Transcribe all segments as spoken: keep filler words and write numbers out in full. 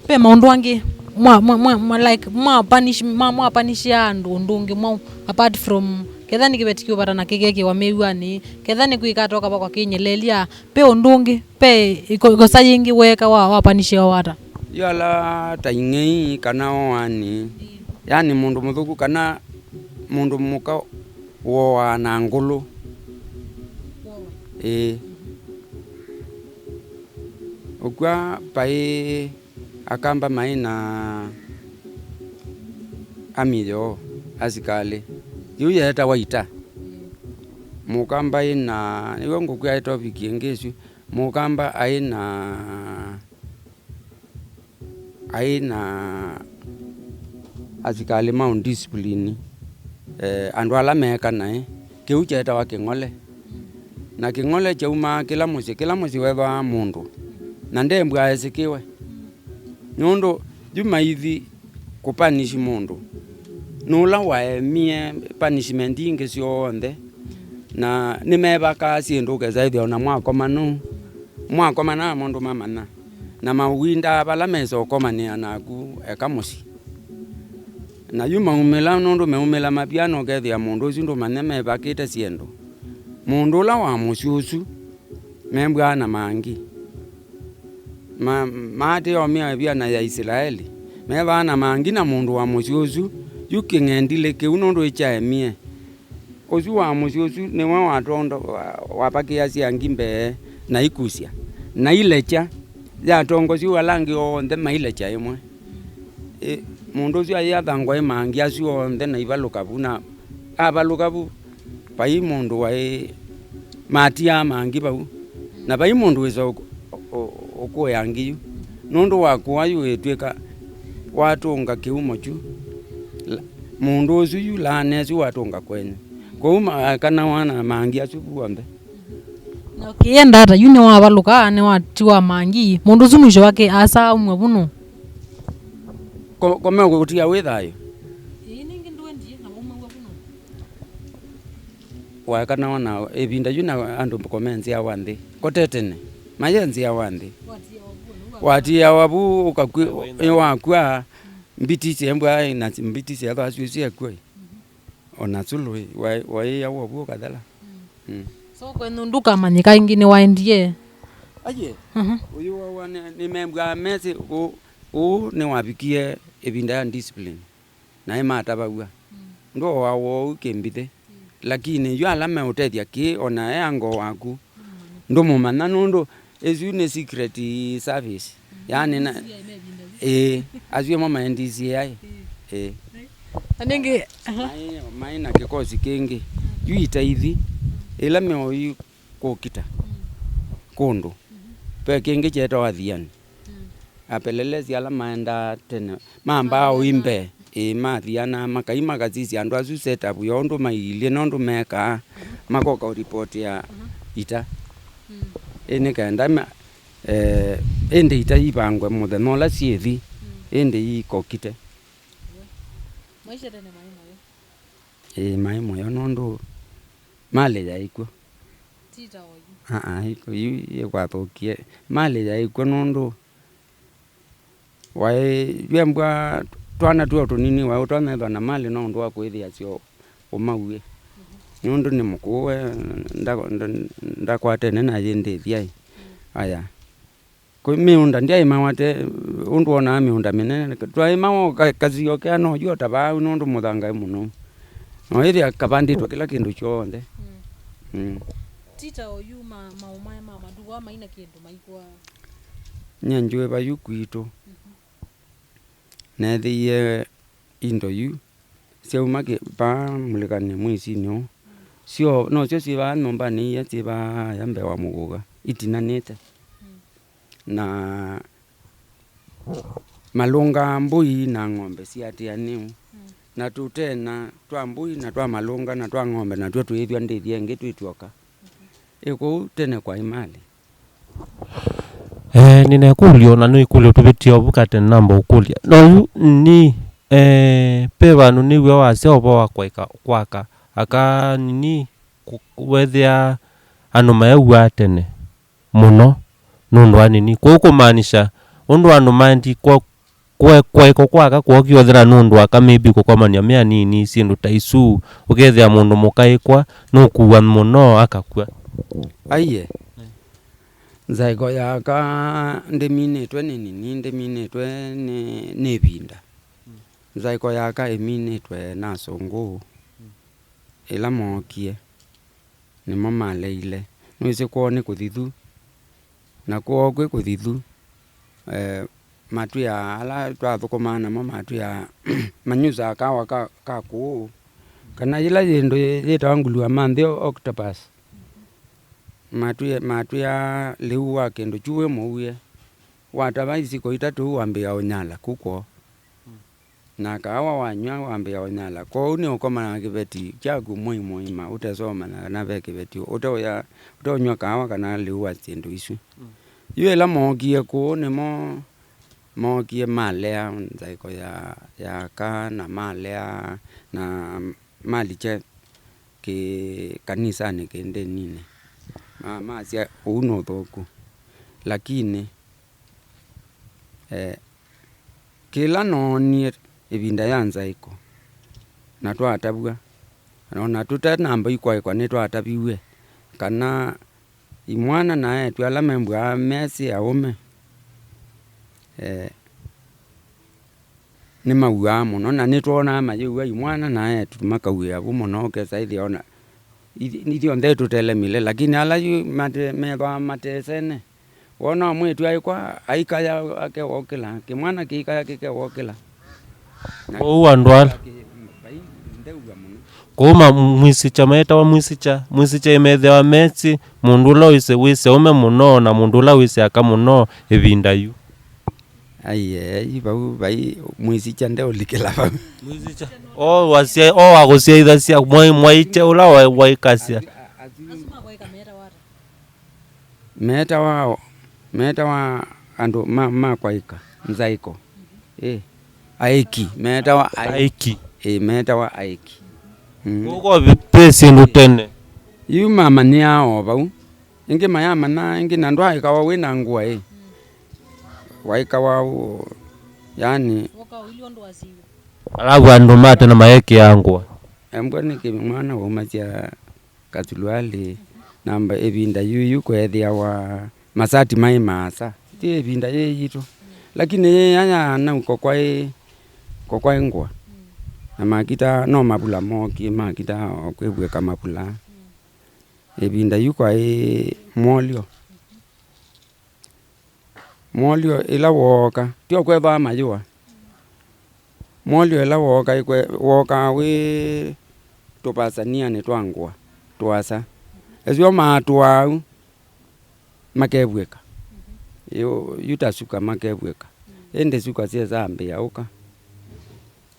Ve maũndũ angĩ mwa, mwa, mwa, mwa, like, mwa punish, mwa, mwa punish andũ ũndũ ũngĩ mwaũ, apart from ketha nĩ kĩveti kĩũvata na kĩkekĩwa mĩw'anĩ, ketha nĩ kwĩka atoka vakwa kĩnyelelia, ve ũndũ ũngĩ, ve ĩko-, ĩkosa yĩngĩ weeka wa, wa punish wata? Yu ala ta ing'ei kana oani, yani mũndũ mũthũku kana mũndũ mũka woaa na ngũlũ. Ĩĩ. Ũkw'a paĩ Akamba maĩ na amiyoo, asikalĩ. Yu yeetawa ita. Mũkamba aĩ na, nĩw'o ngũkwĩa topic ĩngĩ ĩsu. Mũkamba aĩ na, aĩ na asikalĩ ma undiscipline, eh, andũ ala meeka naĩ. Kĩu kyeetawa kĩng'ole. Na kĩng'ole kyaumaa kĩla mũsyĩ, kĩla mũsyĩ wethwaa mũndũ. Na ndembwa aesĩkĩwe. Nũndũ yu maithi kũpanish mũndũ, nũla waemie punishment ingĩ syonthe, na nĩmevakaa syĩndũ ũkesa ĩthĩa ona mwakoma nũu, mwakomana na mũndũ mamanya, na mawindaa vala mesa ũkomanĩa naku eka mũsyĩ. Na yu maumĩla, nũndũ meumĩla mavia, na ũkethĩa mũndũ ũsu ndũmanya mevakĩte syĩndũ. Mũndũ ũla wa mũsyĩ ũsu membwaa na mangi. Ma-, maatĩĩe o mĩao ĩvĩana ya Isilaeli, mevaa na mangi na mũndũ wa mũsyĩ ũsu, yu kĩng'endilĩ kĩu nũndũ ĩkyaemie. Ũsu wa mũsyĩ ũsu nĩwe watondo-, wa-, wapakĩasya ngi mbee na ikusya, na ilekya, yatongosya ala angĩ onthe mailekya ĩmwe. Ĩ, mũndũ ũsu ayĩathangwa ĩ mangi asu onthe na ivalũka vu, na avalũka vu, vai mũndũ waĩ, matiaa mangi vau, na vai mũndũ wĩsa ũk-, ũ-, ũkũĩa ngi yu. Nũndũ wa kũa yu ĩtw'ĩka watũnga kĩumo kyu, la-, mũndũ ũsu yu laana ĩsu watũnga kwenyu. Kwoou ma-, akanawa na mangi asu vu onthe. Na ũkĩenda ata yu nĩwavalũka, nĩwatiwa mangi, mũndũ ũsu mwisho wake asa aumw'a vu nũũ? Ko-, kome ũtia wĩ thayũ. Ĩĩ, nĩngĩ ndwendie, na waumaw'a vu nũũ? Wakana ona ĩvinda yu na andũ kome nzĩawa nthĩ. Kote tene, maye nzĩawa nthĩ. Watiawa vu, ũkakw'a, wakw'a, mbiti syembwa na mbiti syethwa asu syekw'a. Ona Sulu waĩ, waĩ, waĩawa vu ũkathela. Mm. Mm. So kwenyu ndũkamanyĩka ĩngĩ nĩwaendie? Aye. Mhm. Ũyũ wawa nĩ, nĩmembwaa mesĩ, ũ-, ũũ nĩwavikie ĩvinda ya discipline. Naĩ matavaw'a. Mm. Ndwoawa ũu kĩmbithĩ. Mm. Lakini yu ala meũtethya kĩĩ, ona e ango waku, mm, ndũmũmanya nũndũ ĩsu nĩ secret service. Mm. Yaani na, ĩĩ, asu ĩmo maendisye aĩ. Ĩĩ. Ĩĩ. Na nĩngĩ, aha. Maĩ, maĩ na kĩkosi kĩngĩ. Mm. Yu itaithi, mm, ĩla meoi kũkita, mm, kũndũ. Mm-hmm. Ve kĩngĩ kyetawa Thiani. Mm. Apelelesi ala maendaa tene, mambaa ũi mbee, ĩĩ, mathianaa makai makasisya andũ asu setup yoo ũndũ mailyĩ na ũndũ mekaa, makoka ũripotia ita. Mm. Ĩ nĩ kenda ma-, eh, ĩndĩ ita ivangwe mũthenya ũla syĩthi, mm, ĩndĩ ikokite. Maisha tene maĩ mayo. Ĩĩ, maĩ mũyo nũndũ malĩ yaĩ kw'o. Ti ta oyu. Aa, yu yĩkwathũkie. Malĩ yaĩ kw'o nũndũ waĩ, yu embwa twana tuo tũnini waĩ ũtonya ethwa na malĩ no ũndũ wa kwĩthĩasya ũmauĩ. Mhm. Nũndũ nĩ mũkũũ we, nda-, nda-, ndakwatene na yĩndĩthyaĩ. Mm. Aya. Kwĩ mĩũnda ndyaĩmawa te ũndũ wonaa mĩũnda mĩnene. Twaĩmawa o ka-, kasio kea no yu o ta vaa nũndũ mũthanga ĩ mũno. No ĩthĩa kavandĩtwe kĩla kĩndũ kyonthe. Mm. Mm. Ti ta oyu ma-, maũmae ma matukũ aa maina kĩndũ maikũa. Nyie njũĩva yu kwitũ. Mhm. Neethĩie indo yu syauma kĩ-, vaa mũlĩkanĩ mwĩsinĩ ũũ. Syo, nosyo syĩ vaa nyũmbanĩ ii syĩ vaa ya mbee wa mũkũka, itinanĩte. Mm. Na malũngaa mbũi na ng'ombe siatĩanĩu. Mm. Na tũtena twa mbũi na twa malũnga na twa ng'ombe natw'o twĩĩthw'a ndĩthya ĩngĩ twĩ twoka. Mhm. Ĩ kũu tene kwaĩ malĩ. Eh, nĩna ĩkũlyo, na nĩ ĩkũlyo tũvĩtĩe ovu katene namba ũkũlya. Na yu nĩ, eh, ve vandũ nĩw'a wasya ũvoo wa kwaĩka, kwaka aka nini kũ-, wethĩa andũ maew'aa tene. mũno nũndũ wa nini. Kwoou kũmaanisha, ũndũ andũ maendie kwa, kwa, kwaĩko kwa aka kwookie ũthela nũndũ wa aka maybe kũkomany'a me anini, syĩndũ ta isu, ũkethĩa mũndũ mũka aĩkwa, nũkuwa mũno, akakw'a. Aiee. Nzaĩko ya aka ndĩminĩtwe nĩ nini, ndĩminĩtwe nĩ, nĩ ĩvinda. Nzaĩko ya aka ĩminĩtwe na asũngũ ĩla mookie, nĩmo maleile. Nĩwĩsĩ kwoo nĩ kũthithu, na kwoo kwĩ kũthithu, eh, matwĩaa ala twathũkũmaa namo matwĩaa manyusaa kawa ka, ka kũũ, kana yĩla yĩndũ yĩ-, yĩtawa nguluama nthĩ, octopus. Matwĩ-, matwĩaa lĩu wa kĩndũ kyu wĩ mũuĩe, watava isiko itatũ wambĩĩa ũnyala ku kwoo. Na kaawa wanyw'a wambĩĩa ũnyala. Kwoou nĩũkomana na kĩveti kyaku mwei mũima ũtesomanya kana ve kĩveti, ũteũya, ũteũnyw'a kaawa kana lĩu wa syĩndũ isu. Yu ĩla mookie kũũ nĩmo mookie malea nzaĩko ya, ya aka na malea na malikya kĩ kanisanĩ kĩ ndĩninĩ. Ma-, masya ũu nĩ ũthũku. Lakini, eh, kĩla noonie ĩvinda ya nzaĩko, na twatavw'a, o na tũtanamba ikwaĩkwa nĩtwataviw'e, kana imwana na eĩtu ala membũaa mesĩ aũme, eh, nĩmauaa mũno, na nĩtwonaa mayĩua imwana na eĩtu makauĩa vu mũno, ũkesa ĩthĩa ona ithi-, ithyonthe tũtelemile, lakini ala yu mate-, methwaa matesene, wona mwĩĩtu aĩkwa aikaya akewokĩla, kĩmwana kĩikaya kĩkewokĩla. Na kwoou andũ ala kĩ-, vai ndeua mũno. Kwoou ma-, mwisikya metawa mwisikya, mwisikya ĩmethĩawa mesĩ mũndũ ũla wĩsĩ, wĩsĩ ũme mũno na mũndũ ũla wĩsĩ aka mũno ĩvinda yu. Aiee, vau vai mwisikya ndeũlikĩla vau. Mwisikya. O wasya-, o wakũsyaithasya, mwai-, mwaikya ũla wa-, waikasya. Asu makwaĩka metawa ata? Metawa, metawa andũ ma, ma kwaĩka, nzaĩko. Ĩ, aĩki, metawa aĩ-, aĩki. Ĩ, metawa aĩki. Mm. Kũu kwa vi-, ve syĩndũ tene. Yu mamanyĩaa o vau. Ĩngĩ mayamanyaa ĩngĩ, na ndwaĩkawa wĩ na ngũa ĩ. Waĩkawa ũ-, yani. Alafu andũ ma tene mayekĩaa ngũa. Embwa nĩ kĩmwana waumasya kasulualĩ, na mba-, ĩvinda yuyu kweethĩawa masati maĩ maasa. Ti ĩvinda yĩĩ yitũ. Lakini yĩĩ ya nau kokwaĩ, kokwaĩ ngũa. Na makita, no mavula mookie, makita o kwĩvw'ĩka mavula. Ĩvinda yu kwaĩ mwolyo. Mwolyo ĩla wooka, tyo kwethwaa mayũa. Mwolyo ĩla wooka, ĩkwe-, wookaa wĩ tũvasanianĩ twa ngũa tũasa. Asu maatũaa au, makevw'ĩka. Yu, yu ta suka makevw'ĩka. Ĩndĩ suka syĩsaa mbĩa ũka.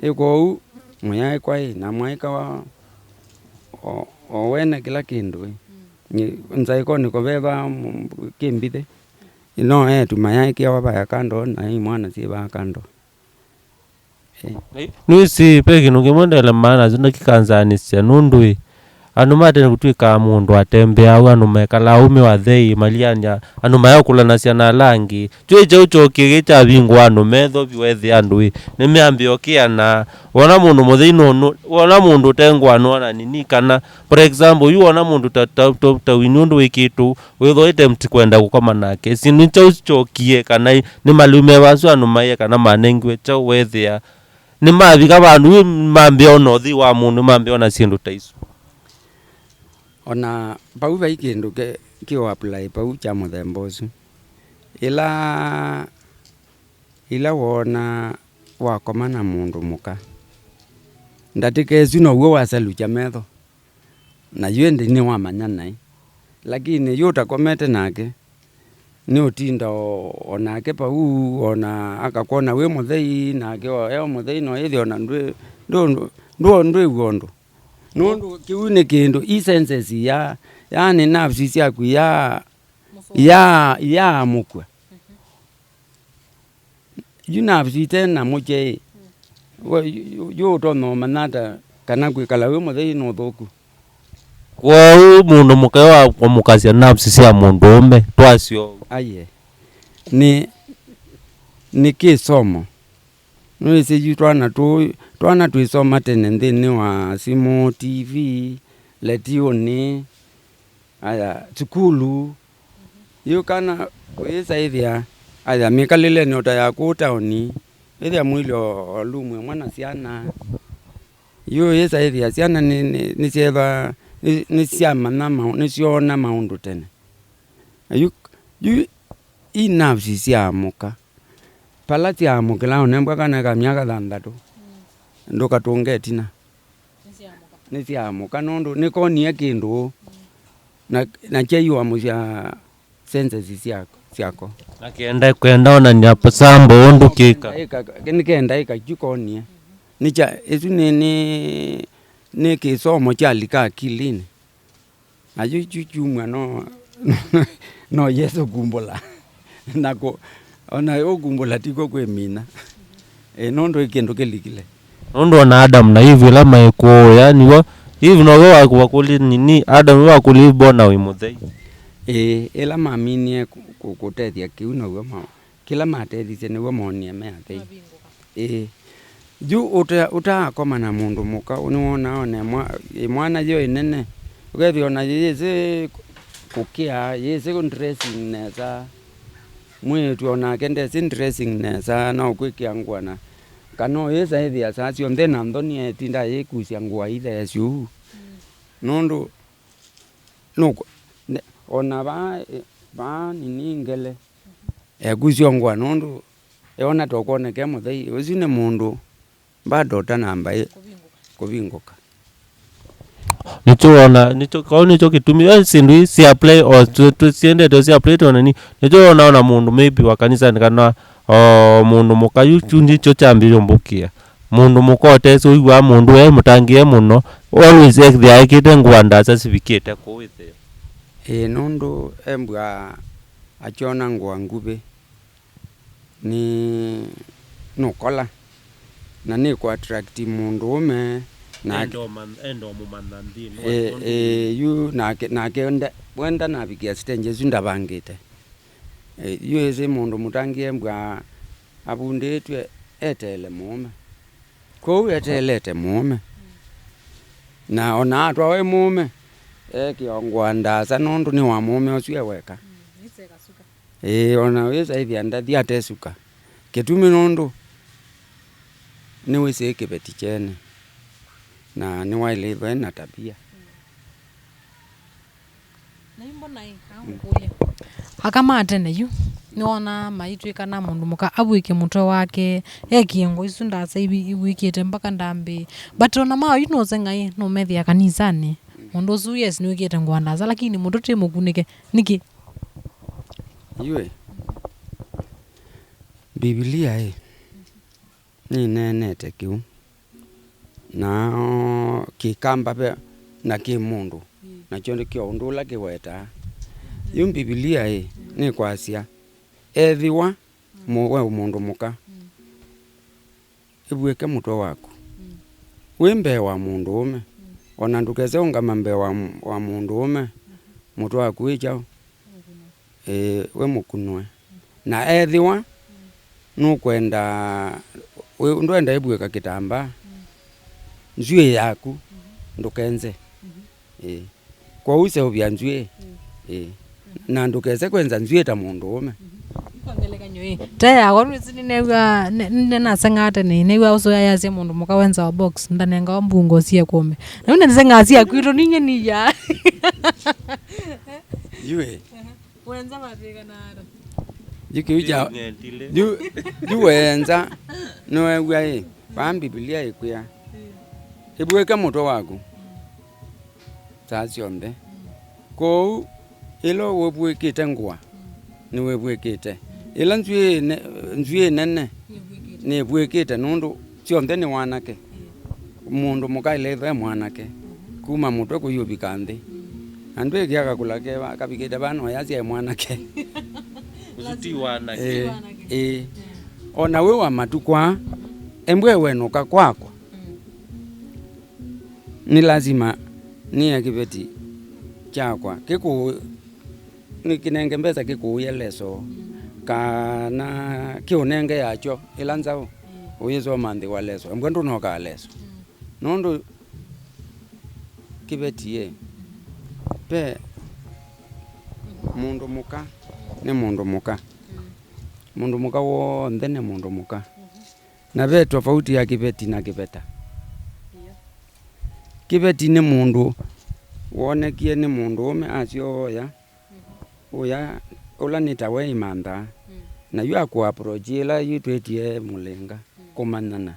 Ĩ kwoou, mũyaĩkwa ĩ, na mwaĩkawa o, o wene kĩla kĩndũ ĩ. Nĩ, nzaĩkonĩ kũveva m-, kĩmbithĩ. No eĩtu mayaĩkĩawa vaya kando, na imwana syĩ vaa kando. Ĩ. Nĩwĩsĩ, ve kĩndũ kĩmwe ndelemaa nasyo na kĩkanzaanĩsya, nũndũ ĩ, andũ ma tene kũtw'ĩkaa mũndũ atembeaa, andũ mekalaa aũme athei, malianĩa, andũ mayaũkũlanasya na ala angĩ. Kyũĩ kyaũ kyookie kĩ kyavingũa andũ metho vyũ ethĩa andũ ĩ, nĩmeambĩĩa ũkĩana. Wona mũndũ mũthei nũnũ, wona mũndũ ũte ngũa nũona nini kana, for example, yu wona mũndũ ta, ta, ta, ta wini ũndũ wĩkĩtũ, wĩthwa ĩtempt kwenda kũkoma nake. Syĩndũ kyaũ kyookie kana nĩ malĩu meva asu andũ maie kana manengiwe kyaũ wethĩa nĩmavika vandũ yu mambĩa ona ũthei wa mũndũ, mambĩa ona syĩndũ ta isu. Ona vau vai kĩndũ ke-, kĩũapply vau kya mũthemba ũsu. Ĩla, ĩla woona wakoma na mũndũ mũka, ndatĩka ĩsu now'o wasalukya metho, na yu ĩndĩ nĩwamanya naĩ. Lakini yu ũtakomete nake, nĩũtinda o, o nake vau, ona akakwona wĩ mũthei, nake o e o mũthei, no ĩthĩ ona ndwĩ, ndũ-, ndũ-, ndwĩw'a ũndũ. Nũndũ kĩu nĩ kĩndũ, i senses ya, yaani nerves syaku ya, ya, yaamũkw'a. Yu nerves ite na mũkye ĩ, we, yu, yu, yu ũtonya ũmanya ata kana kwĩkala wĩ mũthei nĩ ũthũku? Kwoou mũndũ mũka wa kũmũkasya nerves sya mũndũũme, twasyo. Aye. Nĩ, nĩ kĩsomo. Nĩwĩsĩ yu twana tũ, twana twĩsoma tene nthĩnĩ wa simũ, T V, letiũnĩ, aya, sukulu. Yu kana ũyĩsa ĩthĩa, aya, mĩkalĩlenĩ o ta ya kũu taoni, ĩthĩa mwĩlĩ o, o lumu ĩmwe na syana. Yu ũyĩsa ĩthĩa syana nĩ, nĩ, nĩsyethwa, nĩ, nĩsyamanya maũ-, nĩsyoona maũndũ tene. Na yu, yu i nerves syaamũka. Pala syaamũkĩla ũnembwa kana ka myaka thanthatũ, ndũkatũnge ĩtina. Nĩsyaamũka nũndũ nĩkonie kĩndũ, na, na kyaiũamũsya senses syako, syako. Na kenda, kenda onania sambo ũndũ kĩka. Ĩka, nĩkenda ĩka kyu konie. Nĩkya, ĩsu nĩ, nĩ, nĩ kĩsomo kyalika akilinĩ. Na yu kyu kyumwa no, no Yesũ kumbũla. Na kũ-, ona ũkumbũla ti kw'o kwĩmina. Ĩ, nũndũ ĩ kĩndũ kĩlikile. Nũndũ ona Adam na Eve ĩla maĩ kũũya, nĩw'o Eve nowe wakũlilye nini, Adam nĩwe wakũlilye Eve, mbona wĩ mũthei? Ĩĩ, ĩla maminie kũ-, kũ-, kũtethya kĩu now'o ma-, kĩla matethisye nĩw'o moonie me athei. Ĩĩ. Yu ũta-, ũtaakoma na mũndũ mũka, nĩwonaa ona mwa-, ĩ mwana yo ĩnene, ũkethĩa ona yĩyĩsĩ kũkĩa, yĩyĩsĩ dressing nesa. Mwĩĩtu onake ndesĩ dressing nesa, no kwĩkĩa ngũa na, kana ũyĩsa ĩthĩa saa syonthe na nthoni etinda yĩkusya ngũa itheesyo ũu. Nũndũ nũkũ-, ne-, ona vaa, vaa nini ngele, ekusya ngũa nũndũ eona tokwoneke mũthei. Ũsu nĩ mũndũ bado ũtanamba ĩ-, kũvingũka. Nĩkyo wona, nĩkyo, kau nĩkyo kĩtumi, eh, syĩndũ ii si apply, o tũ-, tũ-, siendete si apply tona ni, nĩkyo wona ona mũndũ maybe wa kanisanĩ kana o mũndũ mũka yu, kyu nĩkyo kyambĩrĩe ũmbũkĩa. Mũndũ mũka ũtesĩ ũiw'aa mũndũ e mũtangĩĩe mũno, always ethĩawa ekĩte ngũa ndaasa sivikĩte kũu ĩtheo. Ĩĩ, nũndũ embwa akyona ngũa nguvĩ, nĩ, nũkola, na nĩ kũ attract mũndũũme, na enda ũman-, enda ũmũmantha nthĩnĩ wa ĩ, ĩ, yu nake, nake nda-, wenda navikia stage ĩsu ndavangĩte. Ĩ, yu ĩsĩ mũndũ mũtangĩĩe mbwa avundĩtw'e eteele mũũme. Kwoou eteelete mũũme. Na ona atwawa ĩ mũũme, ekĩawa ngũa ndaasa nũndũ nĩ wa mũũme ũsu e weka. Ĩĩ, ona wĩsa ĩthĩa ndathi atesuka. Kĩtumi nũndũ nĩwĩsĩ kĩveti kyene, na nĩwaĩlĩtwe na tabia. Na imbona ĩ, kaa ngũkũlya. Aka ma tene yu, nĩwonaa maitwĩkana mũndũ mũka avw'ĩke mũtwe wake, ekĩe ngũa isu ndaasa ivi-, ivw'ĩkĩte mpaka ndambĩ. But ona ma yu nũseng'a ĩ, nũmethĩa kanisanĩ. Mũndũ ũsu, yes, nĩwĩkĩte ngũa ndaasa, lakini mũtwe ti mũkunĩke. Nĩkĩ? Yuĩ, Mbivilia ĩ, nĩneenete kĩu. Na kĩkamba ve na kĩmũndũ, nakyo nĩkyo ũndũ ũla kĩwetaa. Yu Mbivilia ĩ, nĩkwasya, ethĩwa mũ-, we mũndũ mũka, ĩvw'ĩke mũtwe waku wĩ mbee wa mũndũũme, o na ndũkese ũngama mbee wa, wa mũndũũme, mũtwe waku wĩ kyaũ? Ĩĩ, wĩ mũkunũe. Na ethĩwa nũkwenda, wĩ-, ndwenda ĩvw'ĩka kĩtambaa, nzw'ĩĩ yaku ndũkenze. Ĩĩ. Kwoou seũvya nzw'ĩĩ. Ĩĩ. Na ndũkese kwenza nzw'ĩĩ ta mũndũũme. Kwa ngelekany'o ĩ, te yakwa, nĩwĩsĩ nĩneew'a, nĩ-, nĩnaseng'aa tene, neew'a ũsũya yasya mũndũ mũka wenzawa box, ndanengawa mbungo sie kũme. Na yu nĩseng'aa sya kwitũ, ninyie niya. Yuĩ. Wenza matwĩkana ata? Yu kĩu kya, yu, yu wenza, nĩwew'a ĩ, vaa Mbivilia ĩkwĩa, ĩvw'ĩke mũtwe waku saa syonthe. Kwoou, ĩla wĩvw'ĩkĩte ngũa, nĩwĩvw'ĩkĩte. Ĩla nzw'ĩĩ ne-, nzw'ĩĩ nene, nĩvw'ĩkĩte, nũndũ syonthe nĩ wanake. Mũndũ mũka ĩlethwa e mwanake, kuma mũtwe kũyũvika nthĩ. Na ndwĩkĩa kakũla keva kavikĩte vaa no yasya e mwanake. Ũsu ti wanake. Ĩĩ, ĩĩ. O na wĩ wa matukũ aa, embwe wenũka kwakwa. Nĩ lasima nĩe kĩveti kyakwa kĩkũ, nĩkĩnenge mbesa kĩkũũye leso, kana kĩũnenge yakyo ĩla nzaũ, ũyĩsoma nthĩ wa leso, embwa ndũnokaa leso. Nũndũ kĩveti ĩ, ve mũndũ mũka nĩ mũndũ mũka. Mũndũ mũka w'onthe nĩ mũndũ mũka. Na ve tofauti ya kĩveti na kĩveta. Kĩveti nĩ mũndũ wonekie nĩ mũndũũme asyoya ũya ũla nĩ tawe ĩmanthaa. Na yu akũapproach ĩla yu twĩtie mũlĩnga kũmanyana.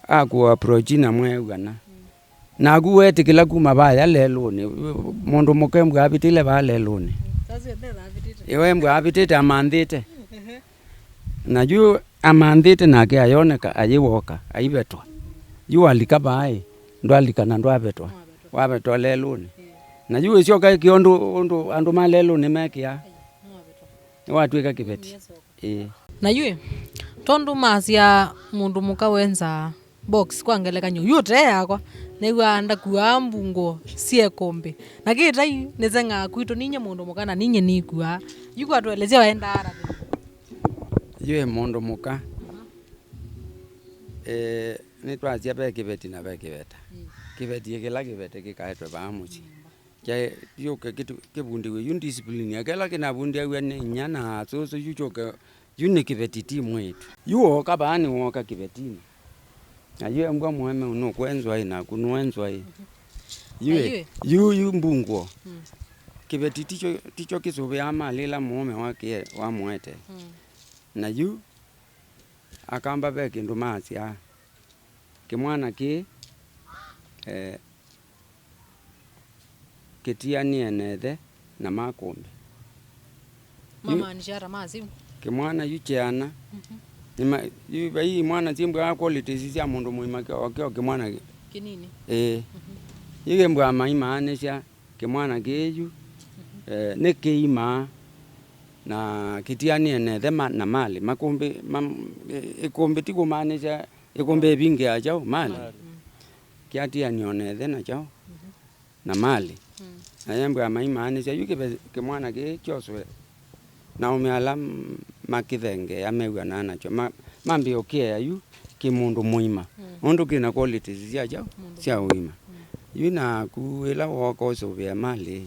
Akũapproach na mweew'ana. Naku weetĩkĩla kuma vaya lelũnĩ, mũndũ mũka embwa avĩtĩle vaa lelũnĩ. Sasa ethera avĩtĩte. Ĩwe embwa avĩtĩte amanthĩte. Na yu amanthĩte nake ayoneka ayĩwoka, aivetwa. Yu walika vaaĩ, ndwalika na ndwavetwa. Wavetwa lelũnĩ. Na yu ĩsyoka ĩkĩa ũndũ, ũndũ andũ ma lelũnĩ mekĩaa. Nĩwatw'ĩka kĩveti. Ĩĩ. Na yu ĩ, tondũ masya mũndũ mũka wenza box kwa ngelekany'o, yu ũtee yakwa, nĩw'aa ndakuaa mbungũo syĩ ĩkũmbĩ. Na kĩtai nĩseng'aa kwitũ ninyie mũndũ mũka na ninyie nikuaa. Yu kwatũelesya waendaa ata? Yu ĩ mũndũ mũka. Eh, nĩtwasya ve kĩveti na ve kĩveta. Kĩveti ĩ kĩla kĩveti kĩkaetwe vaa mũsyĩ. Kyaĩ, yũke kĩtu-, kĩvundĩw'e yu discipline. Kĩla kĩnavundĩaw'a nĩ inyia na asũsũ, yu kyũke, yu nĩ kĩveti ti mwĩĩtu. Yu wooka vaa nĩwooka kĩvetinĩ. Na yu embwa mũemeu nũkwenzwa ĩ naku nũenzwa ĩ. Yu ĩ, yu, yu mbungũo. Kĩveti tikyo, tikyo kĩsũvĩaa malĩ ĩla mũũme wake wamũete. Na yu akamba ve kĩndũ masyaa. Kĩmwana kĩĩ, eh, kĩtianĩe na ĩthe na makũmbĩ. Yu- Mamaanisha ata masyu? Kĩmwana yu kyeana. Nĩma-, yu vai imwana syĩmbwaa qualities sya mũndũ mũima kĩ-, o kĩo kĩmwana kĩ-, Kĩnini. Ĩĩ. Yu kĩmbwaa maimaanĩsya kĩmwana kĩĩ yu, eh, nĩ kĩimaa na kĩtianĩe na ĩthe ma-, na malĩ. Makũmbĩ, ma-, ĩ-, ĩkũmbĩ ti kũmaanisya ĩkũmbĩ ĩvingĩaa kyaũ? Malĩ. Malĩ. Kĩatianĩo na ĩthe na kyaũ? Na malĩ. Na yembwa maimaanĩsya yu kĩve-, kĩmwana kĩĩ kyoswe na aũme ala m-, makĩthengeea mew'anaa nakyo. Ma-, mambĩĩa ũkĩea yu kĩ mũndũ mũima. Nũndũ kĩ na qualities sya kyaũ? Sya ũima. Yu naku ĩla wooka ũsũvĩa malĩ,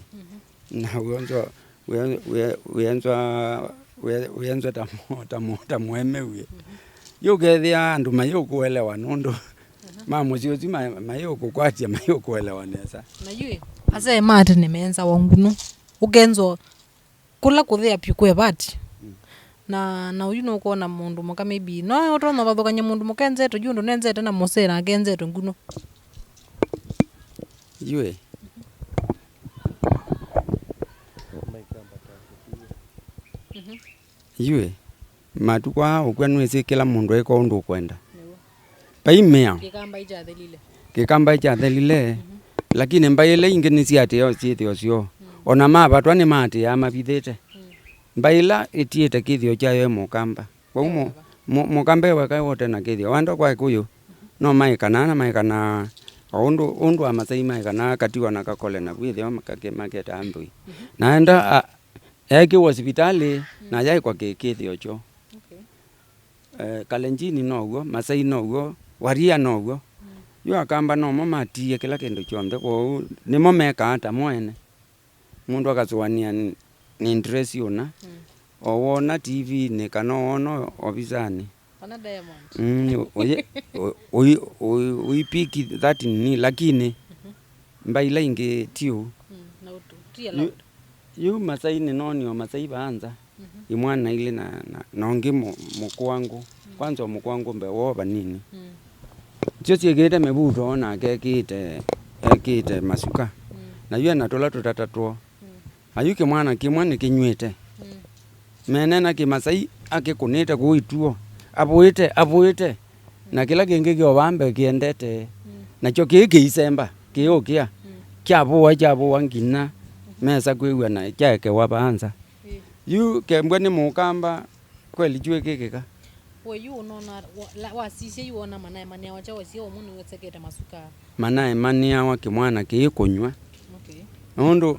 na wĩonzwa, wĩ-, wĩ-, wĩenzwa, wĩ-, wĩenzwa ta mũ-, ta mũ-, ta mũemeu. Yu ũkethĩa andũ mayĩũkũelewa nũndũ ma mũsyĩ ũsu ma-, mayĩũkũkwatya, mayĩũkũelewa nesa. Na yu ĩ, asyai ma tene meenzawa ngunũ, ũkenzwa kũla kũthĩa pyũ kwĩ vati. Na, na ũyu nũkwona mũndũ mũka maybe no ũtonya ũvathũkany'a mũndũ mũka enzetwe yu ũndũ nenzete na mũsee nake enzetwe ngunũ. Yu ĩ. Yu ĩ, matukũ aa ũkw'a nĩwĩsĩ kĩla mũndũ eka ũndũ ũkwenda. Nĩw'o. Vai mĩao. Kĩkamba ikyathelile. Kĩkamba ikyathelile, lakini mbaĩ ila ingĩ nĩsiatĩĩawa syĩthĩo syoo. O na mavatwa nĩmaatĩĩaa mavithĩte. Mbaĩ ila ĩtiĩte kĩthĩo kyayo ĩ mũkamba. Kwoou mũ-, mũ-, mũkamba e weka wote na kĩthĩo. Wenda kwa Kĩkũyũ, no maĩkanaa na maĩkanaa o ũndũ, ũndũ Amasai maĩkanaa katiwa na kakole na kwĩthĩwa make-, maketaa mbũi. Na enda a-, eekĩwa sivitalĩ na yaĩkwa kĩ-, kĩthĩo kyoo. Okay. Eh, Kalenjini now'o, Masai now'o, Waria now'o. Yu Akamba nomo matiie kĩla kĩndũ kyonthe, kwoou nĩmo mekaa ta mo ene. Mũndũ akasũanĩa nĩ, nĩ dress ũna. O wona T V-nĩ kana wona ovisanĩ. Kana Diamond. Mm, ũyĩ-, ũ-, ũyĩ-, ũyĩ-, ũyĩpiki that nini, lakini mbaĩ ila ingĩ ti ũu. Mm, na ũtu, ti allowed. Yu Masai nĩnoonie o Masai vaa nza, imwana ilĩ na, na, na ũngĩ mũ-, mũkũangũ. Kwanza o mũkũangũ mbee woo vanini. Nĩsyo syĩkĩĩte mĩvuto, o nake ekĩĩte, ekĩĩte masuka. Na yu ena tũla tũtata twoo. Na yu kĩmwana kĩmwe nĩkĩnyw'ĩte. Menena Kĩmasai akĩkũnĩte kũu ituo. Avũĩte, avũĩte. Na kĩla kĩngĩ kĩ o vaa mbee kĩendete. Nakyo kĩĩ kĩisemba, kĩũkĩa. Kyavũwa, kyavũwa nginya mesa kwĩw'ana kyaekewa vaa nza. Yu kembwe nĩ mũkamba, kweli kyũĩkĩkĩka. We yu ũnona, wa-, la-, wasisya yu wona manaemanĩawa kyaũ, wasie ũmwe nĩwesekete masuka? Manaemanĩawa kĩmwana kĩĩ kũnyw'a. Okay. Nũndũ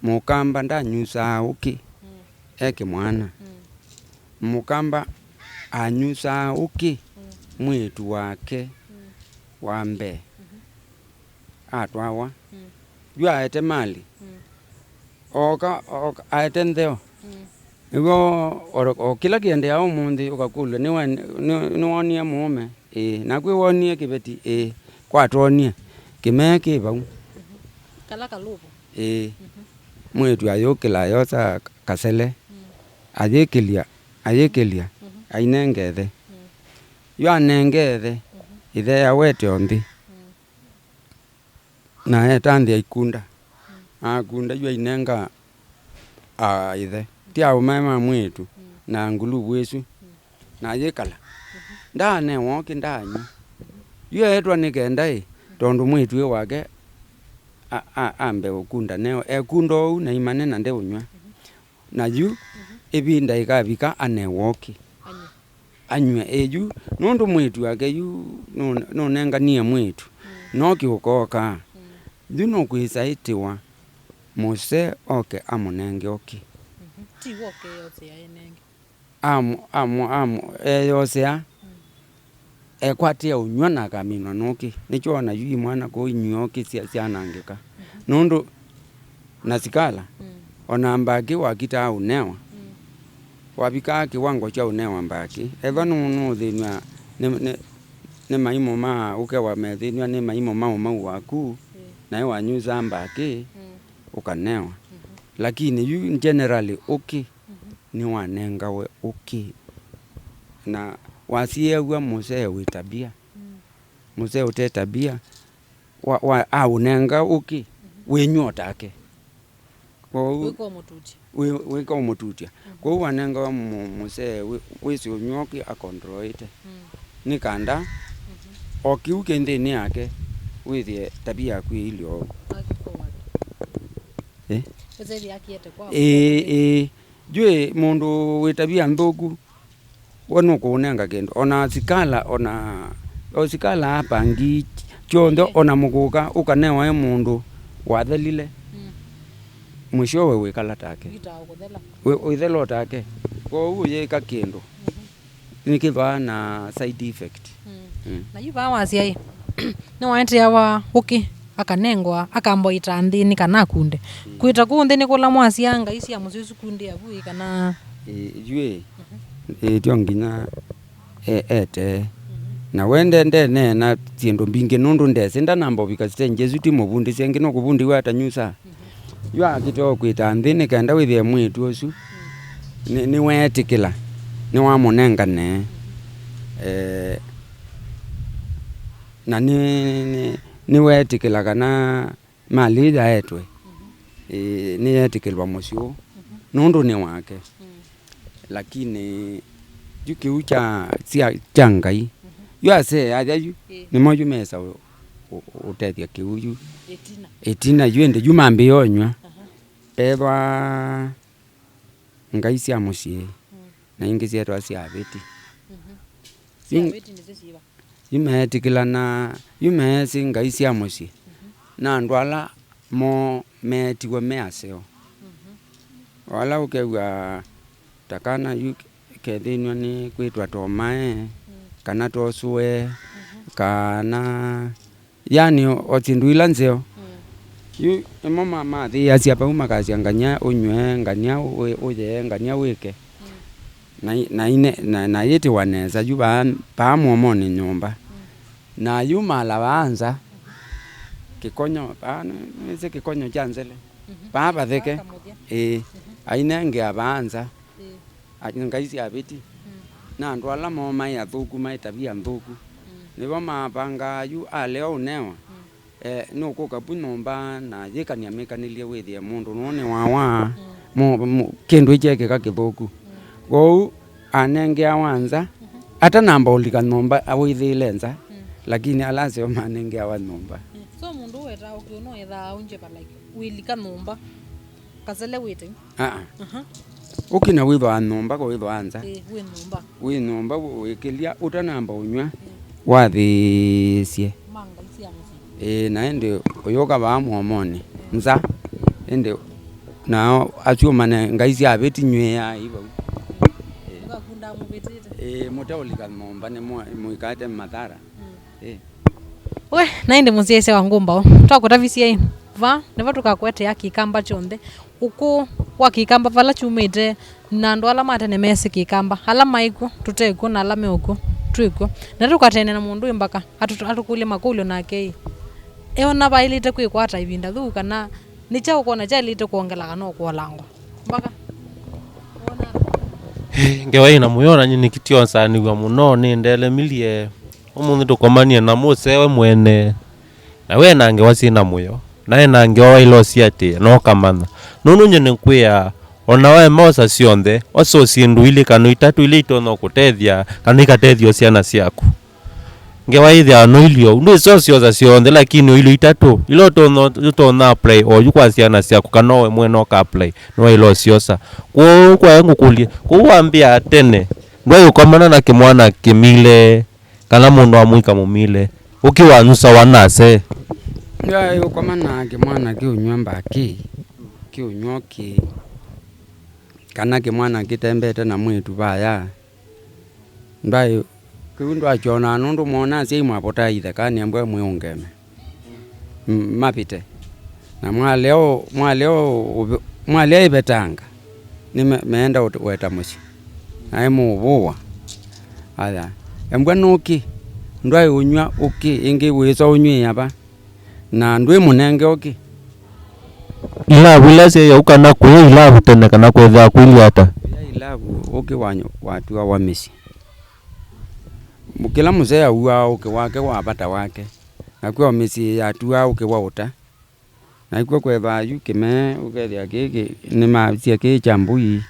Mũkamba ndanyusaa ũkĩ e kĩmwana. Mũkamba anyusaa ũkĩ mwĩĩtu wake wa mbee atwawa. Yu aete mali. Ooka, ooka, aete ntheo. Nĩw'o o, o kĩla kĩendeea ũmũnthĩ ũkakũlw'a, "Nĩwe, nĩ, nĩwonie mũũme?" "Ĩĩ." "Naku ĩwonie kĩveti?" "Ĩĩ." "Kwatwonie." Kĩmee kĩ vau. Kala kalũvũ. Ĩĩ. Mwĩĩtu ayũkĩla ayosa kasele. Ayĩkĩlya, ayĩkĩlya, ainenge ĩthe. Yu anenge ĩthe, ĩthe awete o nthĩ. Na etanthĩa ikunda. Akunda yu ainenga a ĩthe. Ti aũmae ma mwĩĩtu na nguluvu ĩsu. Na ayĩkala. Ndaanewa ũkĩ, ndaanywa. Yu eetwa nĩ kenda ĩ, tondũ mwĩĩtu ĩ wake a, a, ambe ũkunda neo. Ekunda ũu na imane na ndeũnyw'a. Na yu ĩvinda ĩkavika anewa ũkĩ. Anywe. Ĩ yu, nũndũ mwĩĩtu wake yu nũ-, nũnenganie mwĩĩtu, no kĩũkookaa. Yu nũkwĩsa ĩtĩwa mũsee oke amũnenge ũkĩ. Ti woke yose yaenenge. Amu, amu, amu, eyosea, ekwatĩa ũnyw'a na akaminwa nũkĩ. Nĩkyo ona yu imwana kũu inywa ũkĩ sya-, syanangĩka. Nũndũ na sikala, ona mbakĩ wakitaa ũnewa, wavikaa kĩwango kya ũnewa mbakĩ, ethwa nũ-, nũũthĩnw'a nĩ, nĩ, nĩ maimũ ma ũke wamethĩnw'a nĩ maimũ ma ũmau waku, naĩ wanyusaa mbakĩ, ũkanewa. Lakini yu generally ũkĩ nĩwanengawe ũkĩ. Na wasiĩaw'a mũsee wĩ tabia, mũsee ũte tabia, wa, wa, aũnenga ũkĩ, wĩnyw'a o take. Kwoou wĩka ũmũtutya. Wĩ-, wĩka ũmũtutya. Kwoou wanengawa mũ-, mũsee wĩ-, wĩsĩ ũnyw'a ũkĩ akontrolĩte. Nĩ kanda, o kĩu kĩ nthĩnĩ yake, wĩthĩe tabia yaku ĩilye oou. Akĩkowata. Eh? Ũsethĩa akiete kwa. Ĩĩ, ĩĩ. Njũĩ mũndũ wĩ tabia nthũku, we nũkũũnenga kĩndũ. Ona sikala, ona, o sikala apangi kyonthe, ona mũkũka ũkanewa e mũndũ wathelile, mwishowe wĩkala take. Wĩ-, wĩthela o take. Kwoou ũyĩka kĩndũ, nĩkĩvaa na side effect. Mm. Na yu vaa wasya ĩ, nĩwaeteawa ũkĩ, akanengwa, akambwa ita nthĩ nĩ kana akunde. Kwĩta kũu nthĩ nĩ kũla mwasya ngai sya mũsyĩ ũsu kundĩa vu ĩ kana? Ĩ, yu ĩ, ĩ, tyo nginya e-, etee. Na we nde-, ndeneena syĩndũ mbingĩ nũndũ ndesĩ ndanamba ũvika stage ĩsu ti mũvundĩsye ĩngĩ nũkũvundĩw'a atanyusaa. Yu akĩte o kwĩta nthĩ nĩ kenda wĩthĩe mwĩĩtu ũsu nĩ, nĩweetĩkĩla, nĩwamũnengane. Eh, na nĩ, nĩ, nĩweetĩkĩla kana malĩ ĩĩ yaetwe, eh, nĩyeetĩkĩlwa mũsyĩ ũũ, nũndũ nĩ wake. Lakini yu kĩu kya, kya, kya Ngai, yu asee aya yu, nĩmo yu mesa ũ-, ũ-, ũtethya kĩu yu. Ĩtina. Ĩtina yu ĩndĩ yu mambĩĩa ũnyw'a. Ethwa ngai sya mũsyĩ, na ingĩ syetwa sya avĩti. Sya yu, avĩti nĩsyo syĩva? Yu meetĩkĩlana, yu meesĩ ngai sya mũsyĩ, na andũ ala moo meetiwe me aseo. O ala ũkew'a ta kana yu kethĩnw'a nĩ kwĩtwa tomae, kana tosũe, kana yani o, o syĩndũ ila nzeo. Yu ĩmo ma-, mathĩĩasya vau makasya ngania ũnyw'e, ngania ũ-, ũyee, ngania wĩke. Na, na, ine, na, na yĩtĩwa nesa yu vaa, vaa mũomonĩ nyũmba. Na yu mala vaa nza, kĩkonyo, vaa nĩ-, nĩsĩ kĩkonyo kya nzele. Vaa vatheke. Ĩĩ, ainengea vaa nza. Ngai sya avĩti. Na andũ ala moo maĩ athũku, maĩ tavia nthũku, nĩvo mavangaa yu alea ũnewa. Eh, nũkũka vu nyũmba na yĩkany'a mĩkanĩlye wĩthĩe mũndũ nũũ nĩ wawa, mũ-, mũ-, kĩndũ ĩkyekĩka kĩthũku. Kwoou anengeawa nza, atanamba ũlika nyũmba awĩthĩĩle nza, lakini ala aseo manengeawa nyũmba. So mũndũ ũwetaa ũkĩ ũno ethaa aunje pa like wĩlika nyũmba. Kasele wĩte. Aa. Aha. Ũkĩ na wĩthwaa nyũmba ko wĩthwaa nza. Ĩĩ, wĩ nyũmba. Wĩ nyũmba wĩkĩlya ũtanamba ũnyw'a, wathĩĩsye. Ma ngai sya mũsyĩ. Ĩĩ, na ĩndĩ ũyũka vaa mũomonĩ. Nza. Ĩndĩ Nao asu mane ngai sya vĩti nywĩai vau. Mũkakundaa mũvĩtĩte. Ĩĩ, mũteũlika nyũmba nĩ mwa-, mũikate mathara. Ĩĩ. We, na ĩndĩ mũsyaĩĩsya wa ngũmbaũ, twakũtavisye ĩ, va nĩvo tũkakũetea kĩkamba kyonthe, ũkũũ wa kĩkamba vala kyumĩte, na andũ ala ma tene meesĩ kĩkamba, ala maĩ kw'o, tũte kw'o, na ala me o kw'o, twĩ kw'o. Na tũkateene na mũndũ ĩ mbaka atũ-, atũkũlye makũlyo nake ĩ, eona vaĩlĩte kwĩkwata ĩvinda thũu, kana nĩ kyaũ ũkwona kyaĩlĩte kwongela kana ũkũolangwa? Mbaka. Ngewa ĩna mũyo, na nyie nĩkĩtyosanĩw'a mũno, nĩndelemilye. Ũmũnthĩ tũkomanie na mũsewe mwene, na we na ngewa syĩ na mũyo, na ena ngewa waĩle ũsiatĩĩa, na ũkamanya. Nũndũ nyie nĩkwĩa, o na waema osa syonthe, osa o syĩndũ ilĩ kana itatũ ila itonya kũkũtethya, kana ikatethya o syana syaku. Ngewa ĩthĩawa no ilio, ndwĩsa ũsyosa syonthe, lakini o ilio itatũ, ila ũtonya, ũtonya apply oyu kwa syana syaku, kana o we mwene ũka apply, nĩwaĩle ũsyosa. Kwoou kwaĩ ngũkũlye, kwoou wambĩa tene, ndwaĩ ũkomana na kĩmwana kĩmile, kana mũndũ wa mũika mũmile, ũkĩ wanyusawa nase? Ndwaĩ ũkomana na kĩmwana kĩũnyw'a mbakĩ, kĩũnyw'a ũkĩ, kana kĩmwana kĩtembete na mwĩĩtu vaya? Ndwaĩ, kĩu ndwakyonaa nũndũ mwona asyai mwavotaa ithekanĩ ambwa mwĩũngeme. M-, mavĩte. Na mwalea ũ-, mwalea ũ-, ũve-, mwalea ĩvetanga, nĩ me-, meenda ũte-, weta mũsyĩ. Naĩ mũũvũwa. Aya. Embwa nũkĩ? Ndwaĩ ũnyw'a ũkĩ, ĩngĩ wĩsa ũnyw'ĩĩa va? Na ndwĩ mũnenge ũkĩ? Ilavu ila syaĩ au kana kũya ilavu tene kana kwĩthĩwa kũilyĩ ata? Kũya ilavu ũkĩ wa-, watuawa mĩsyĩ. Kĩla mũsee auaa ũkĩ wake wa vata wake, nakw'o mĩsyĩ yatuaa ũkĩ wa ũta. Nakw'o kwethĩwa yu kĩmee ũkethĩa kĩĩ kĩ-, nĩmasya kĩĩ kya mbũi,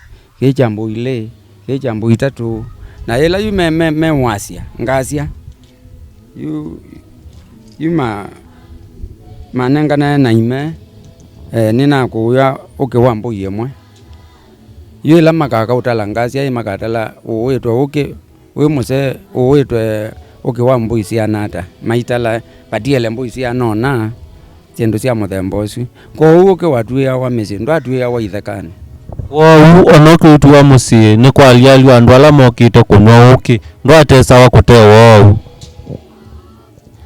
kĩĩ kya mbũi ilĩ, kĩĩ kya mbũi itatũ. Na yĩla yu me, me, mewasya ngasya, yu, yu ma, manenganae na ime, eh, nĩnakũya ũkĩ wa mbũi ĩmwe. Yu ĩla makaka ũtala ngasya ĩ, makatala ũũĩtwe ũkĩ wĩ mũsee ũũĩtwe ũkĩ wa mbũi siana ata, maitala vatiele mbũi siana ũna, syĩndũ sya mũthemba ũsu. Kwoou ũkĩ watuĩawa mĩsyĩ, ndwatuĩawa ithekanĩ. Kwoou ona ũkĩ ũtuwa mũsyĩ, nĩ kwa alialu andũ ala mokĩte kũnyw'a ũkĩ, ndwatesawa kũtewa oou.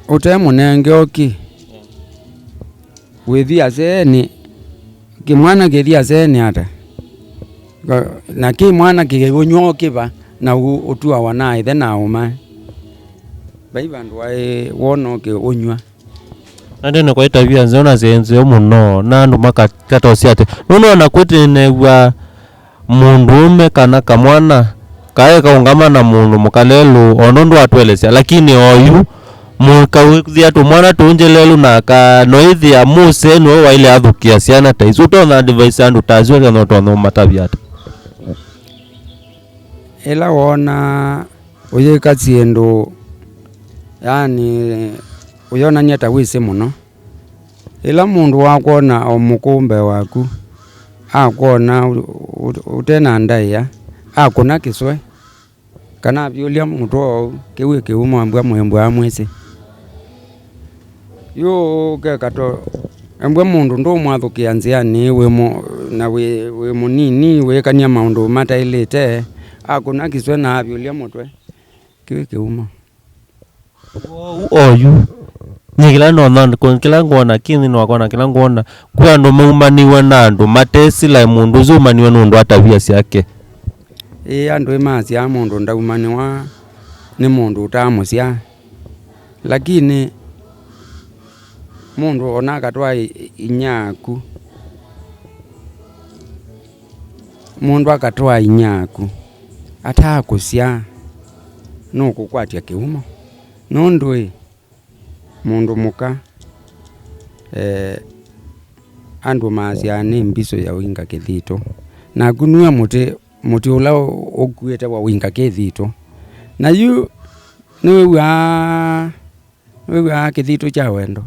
Ũte mũnenge ũkĩ, wĩthi aseenĩ, kĩmwana kĩthi aseenĩ ata? Ka-, na kĩ mwana kĩũnyw'a ũkĩ va, na ũ-, ũtuawa na ĩthe na ũmae? Vai vandũ waĩ wona ũkĩ ũnyw'a. Na ndene kwa ĩtavia nzeo na syĩ nzeo mũno, na andũ makakatosya ate. Nũndũ ona kwĩtĩnew'a mũndũũme kana kamwana kaĩ kaũngama na mũndũ mũka lelũ, o nũndũ atwelesya, lakini oyu mũka wĩthĩa tũmwana tũngye lelũ na aka noĩthĩa mũsee nĩwe waĩle athũkĩa syana ta isu. Ũtonya advise andũ ta asu ata na ũtonya ũmatavya ata? Ĩla woona ũyĩka syĩndũ, yani, ũyonany'a ta wĩsĩ mũno, ĩla mũndũ wakwona o mũkũũ mbee waku, akwona ũ-, ũ-, ũte na ndaĩa, akũna kĩswe, kana avyũlya mũtwe oou, kĩu ĩ kĩumo ambwa mwĩmbwaa mwĩsĩ. Yu ũkeka to, embwe mũndũ ndũmwathũkĩa nzĩanĩ wĩ mũ-, na wĩ, wĩ mũnini, wĩkany'a maũndũ mataĩlĩte, akũna kĩswe na avyũlya mũtwe, kĩu ĩ kĩumo. Kwoou oyu, nyie kĩla nona, kĩla ngwona kĩ nthĩnĩ wakwa na kĩla ngwona, kwĩ andũ maumaniw'e na andũ matesĩlae mũndũ ũsu aumaniw'e nũndũ wa tavia syake. Ĩĩ, andũ ĩmasyaa mũndũ ndaumanĩwa nĩ mũndũ ũtaamũsyaa, lakini mũndũ ona akatwaa i-, inyia yaku, mũndũ akatwaa inyia yaku ataakũsyaa, nũkũkwatya kĩumo. Nũndũ ĩ, mũndũ mũka, eh, andũ maasyaa nĩ mbisũ ya ũinga kĩthitũ. Naku nue mũtĩ, mũtĩ ũla ũ-, ũkuĩte wa ũinga kĩthitũ. Na yu nĩwĩw'aa, nĩwĩw'aa kĩthitũ kya wendo.